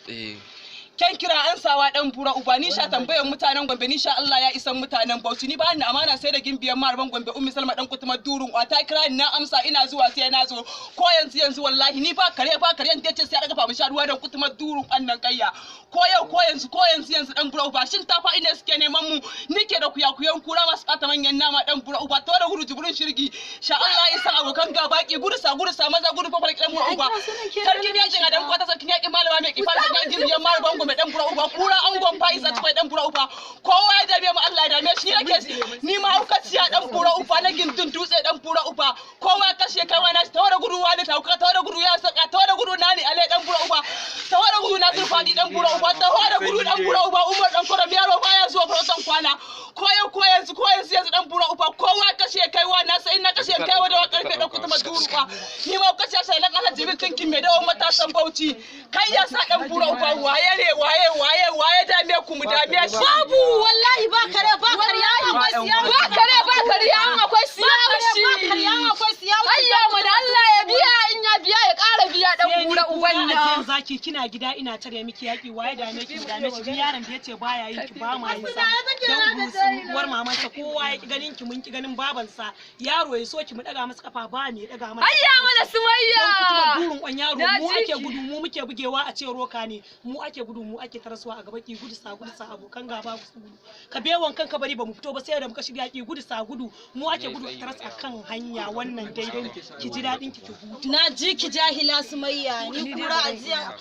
Eh. Ken kira an sawa dan bura uba ni sha tambayar mutanen Gombe, ni sha Allah ya isan mutanen Bauchi, ni ba ni amana sai da gimbiyan marban Gombe Ummi Salma dan kutuma durun ta kira ni na amsa ina zuwa sai na zo ko yanzu yanzu wallahi ni ba kare ba kare yanda yace sai daga fa mu sha ruwa dan kutuma durun annan kayya ko yau ko yanzu ko yanzu yanzu dan bura uba shin ta fa ina suke neman mu nike da kuyakuyan kura masu bata manyan nama dan bura uba to da gudu jibrin shirgi sha Allah ya isa abokan gaba ki gudu sa gudu sa maza gudu fa dan bura uba sarkin yakin adam kwata sarkin yakin malama mai kifa da gimbiyan marban Gombe dan bura uba kura angon fa'iza cikai dan bura uba kowa ya dame mu Allah ya dame shi nake ni ma haukaciya dan bura uba na gindin dutse dan bura uba kowa kashe kai wani ta da gudu wani ta ta da gudu ya saka ta da gudu nani ale dan bura uba ta da gudu na zurfadi dan bura uba ta da gudu dan bura uba Umar dan koram yaro baya zuwa farautan kwana ko yau ko yanzu ko yanzu yanzu dan bura uba kowa kashe kai wa na sai na kashe kai wa da karfe dan kutuma duruwa ni ma haukaciya sai lan Allah jibil tinkin mai dawo matasan Bauchi kai ya sa dan bura uba waye ne waye waye waye dame ku mu dame shi Babu wallahi ba kare ba kariya akwai siya Ba kare ba kariya an akwai siya ba shi. kariya akwai siya. Ayya mana Allah ya biya in ya biya ya ƙara biya dan Sai ni bura kura uban ajiyar nan. zaki kina gida ina tare miki yaki waye dame ki dame shi duk yaron da yace baya yin ki ba ma yin sa dan busun uwar mamansa kowa ya ki ganin ki mun ki ganin babansa yaro ya so ki mu daga masa kafa ba me daga masa. Ayya mana Sumayya. Dan kutumar burin kwan yaro Na mu ji ake ki. gudu mu muke bugewa a ce roka ne mu ake gudu mu ake tarasuwa a gaba ki gudu sa gudu sa abokan gaba su gudu ka bewan kanka bari ba mu fito ba sai da muka shirya ki gudu sa gudu mu ake gudu a taras akan hanya wannan daidai ne ki ji dadin ki ki huta. Na ji ki jahila Sumayya ni kura ajiya.